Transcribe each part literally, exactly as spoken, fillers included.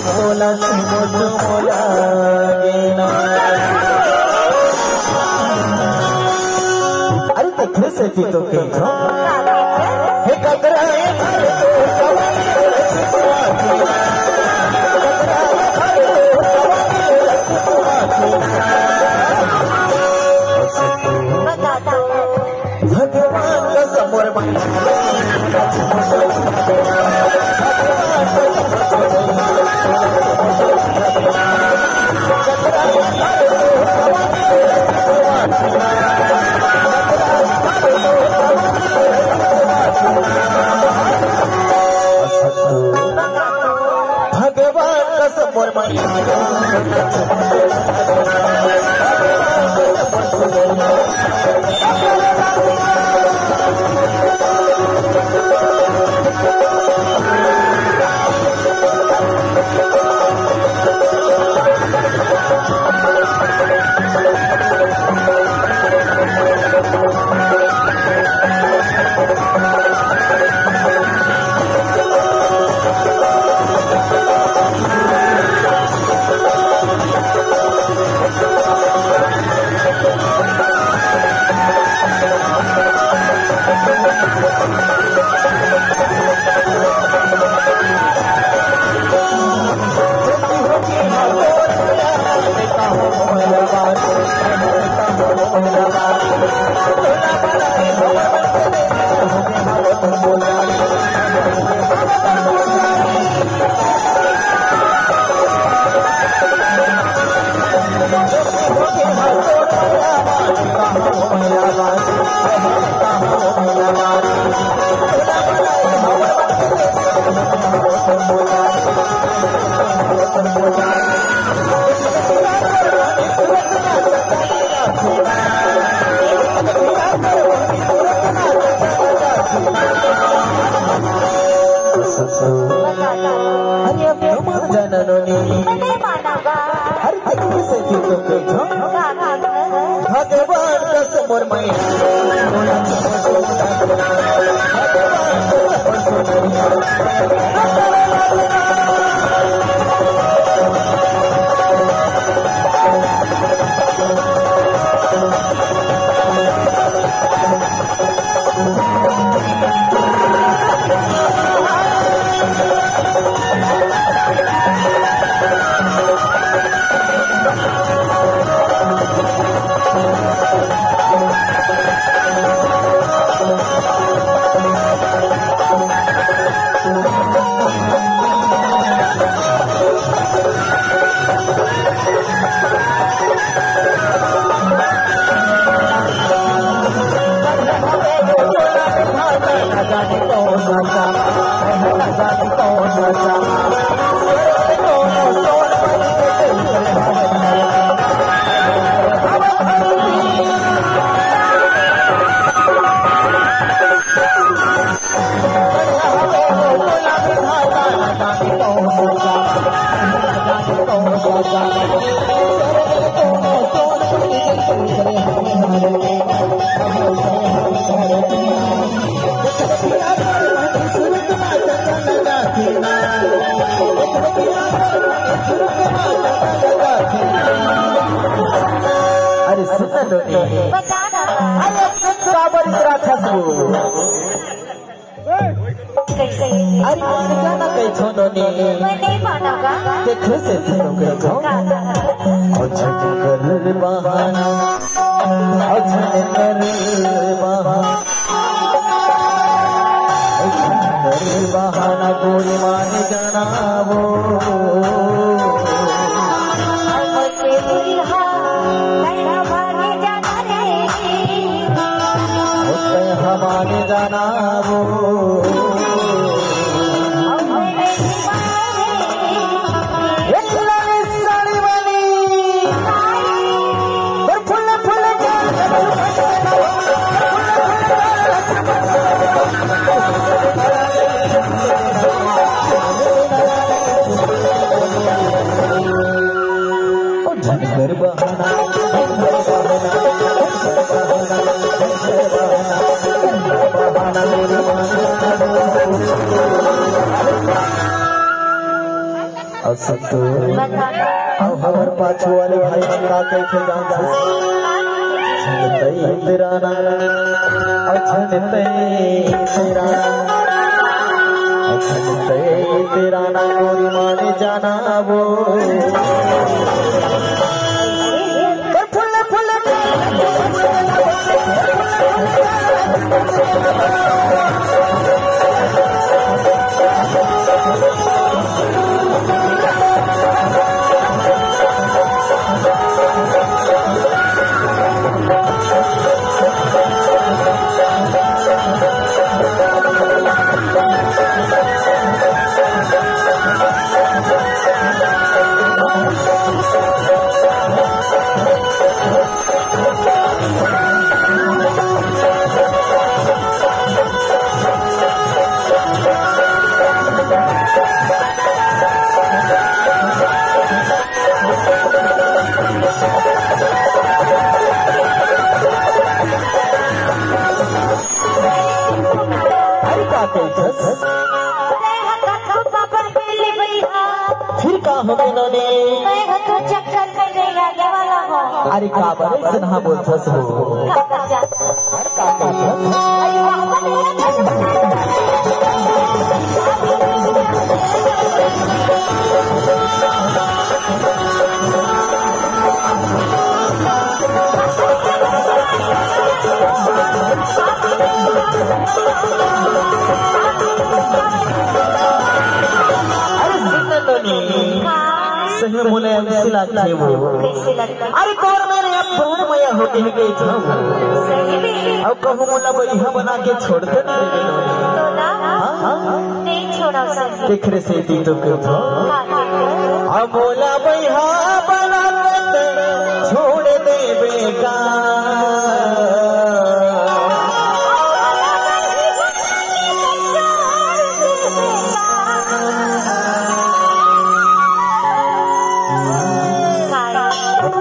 तोला चुमो चुमो लागे ना। अरे देखो से भी तो कही था। हे ककरा ए घर तो सवारी रे सुआ के ना। ककरा ए घर तो सवारी रे सुआ के ना। भगवान कसम मोर माई। भगवान कसम मोर माई। अरे अब तो मान जाना नोनी। नहीं मानूंगा। अरे देखो से भी तो कही था। भगवान कसम मोर माई। अरे सुन ना नोनी। बता ना। अरे काबर इस राक्षस को। कैसे? अरे मान जाना कही थो नोनी। मैं नहीं मानूंगा। देखो से तो कही थो। का? अझन कर बहाना, अझन कर बहाना। अरे बहाना गोरी मान जाना वो। हमके दुल्हा नैना मान जाना रे। उसने हमारे जाना वो। हमरे दीवाने। एक लाली साड़ी वाली। और फुल फुल संतोष। अउ हमर पाछू वाले भाई मन का कहिथे जानथस? झनतई तेरा नाम, अउ झनतई तेरा नाम, अउ झनतई तेरा नाम, गोरी माने जाना वो। फुल फुल अरे का कहिथस? तैं ह कतको पापा के ले बइहा। फिर का हो गे नोनी? मैं ह तो चक्कर में नहीं आने वाला हूँ। अरे काबर अइसन हा बोलथस वो? का, का, का? अरे का कहिथस? अरे वाह, वाह, वाह। अरे सुन ना नोनी, हाँ। सही में मोला ऐसे लगथे वो। कैसे लगथे? अरे तोर मेर अब्बड़ मया होगे हे कहिथंव। सही में? अउ कहूँ मोला बइहा बना के छोड़ दे ना रे नोनी। तो ना? हाँ, हाँ। नहीं छोड़ा सर। तेखरे सेती तो कहिथंव। हाँ, ठीक है। अब मोला बइहा बना के छोड़ देबे का?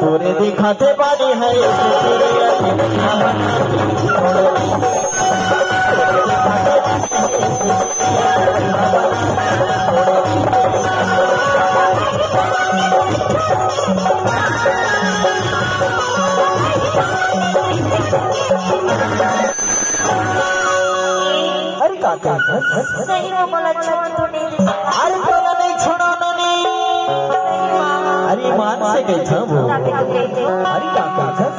तोरे दिखाते बानी है। अरे का कहिथस? सही में मोला छोड़ तो नहीं दे। अरे तोला नहीं छोड़ा नोनी। अरे मान से कहिथंव वो। अरे का कहिथस?